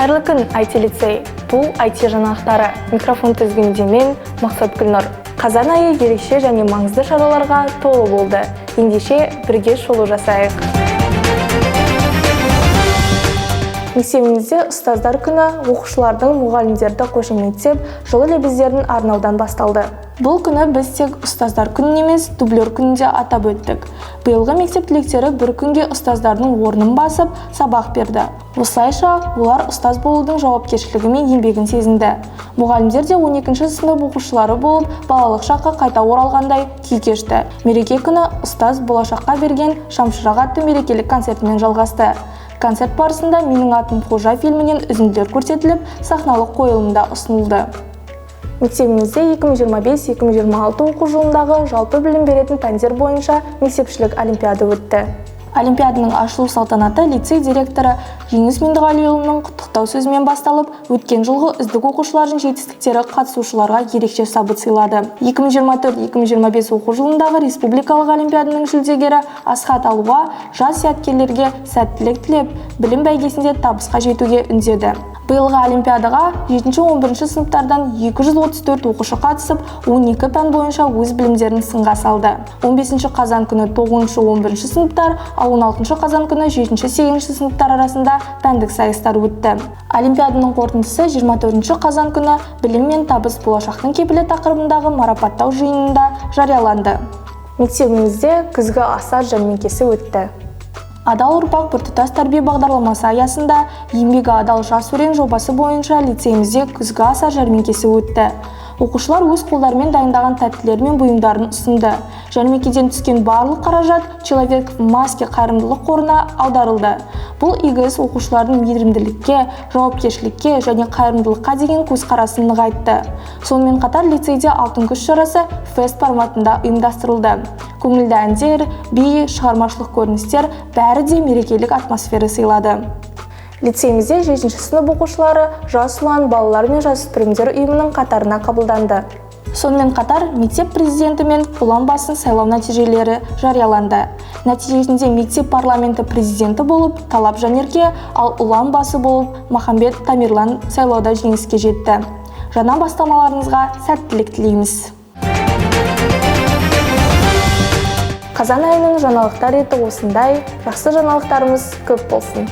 Қайырлы күн, IT-лицей. Бұл IT жаңалықтары. Микрофон тізгінінде мен, Мақсат Гүлнұр. Қазан айы ерекше және маңызды шараларға толы болды. Ендеше бірге шолу жасайық. Мектебімізде ұстаздар күні оқушылардың мұғалімдерді қошеметтеп, жылы лебіздерін арнаудан басталды. Бұл күні біз тек ұстаздар күнін емес, дублер күнін де атап өттік. Биылғы мектеп түлектері бір күнге ұстаздардың орнын басып, сабақ берді. Осылайша, олар ұстаз болудың жауапкершілігі мен еңбегін сезінді. Мұғалімдер де 12-ші сынып оқушылары болып, балалық шаққа қайта оралғандай күй кешті. Мереке күні ұстаз болашаққа берген шамшырақ атты мерекелік концертімен жалғасты. Концерт барысында «Менің атым Қожа» фильмінен үзінділер көрсетіліп, сахналық қойылымда ұсынылды. Мектебімізде 2025-2026 оқу жылындағы жалпы білім беретін пәндер бойынша мектепішілік олимпиада өтті. Олимпиаданың ашылу салтанаты лицей директоры Жеңіс Меңдіғалиұлының құттықтау сөзімен басталып, өткен жылғы үздік оқушылардың жетістіктері қатысушыларға ерекше сабыт сыйлады. 2024-2025 оқу жылындағы республикалық олимпиаданың жүлдегері Асхат Алуа жас зияткерлерге сәттілік тілеп, білім бәйгесінде табысқа жетуге үндеді. Биылғы олимпиадаға 7-11 сыныптардан 234 оқушы қатысып, 12 пән бойынша өз білімдерін сынға салды. 15 қазан күні 9-11 сыныптар, ал 16 қазан күні 7-8 сыныптар арасында пәндік сайыстар өтті. Олимпиаданың қорытындысы 24 қазан күні «Білім мен табыс болашақтың кепілі» тақырыбындағы марапаттау жиынында жарияланды. Мектебімізде күзгі асар жәрмеңкесі өтті. Адал ұрпақ біртұтас тәрбие бағдарламасы аясында «Еңбегі адал жас өрен» жобасы бойынша лицейімізде күзгі асар жәрмеңкесі өтті. Оқушылар өз қолдарымен дайындаған тәттілер мен бұйымдарын ұсынды. Жәрмеңкеден түскен барлық қаражат «Человек в маске» қайырымдылық қорына аударылды. Бұл игі іс оқушылардың мейірімділікке, жауапкершілікке және қайырымдылыққа деген көзқарасын нығайтты. Сонымен қатар лицейде алтын күз шарасы фест форматында ұйымдастырылды. Көңілді әндер, би, шығармашылық көріністер бәрі де мерекелік атмосфера сыйлады. Лицейімізде 7 сынып оқушылары «Жас ұлан» балалар мен жасөспірімдер ұйымының қатарына қабылданды. Сонымен қатар мектеп президенті мен ұлан басын сайлау нәтижелері жарияланды. Нәтижесінде мектеп парламенті президенті болып Талап Жанерке, ал ұлан басы болып Махамбет Тамерлан сайлауда жеңіске жетті. Жаңа бастамаларыңызға сәттілік тілейміз. Қазан айының жаңалықтар реті осындай, жақсы жаңалықтарымыз көп болсын.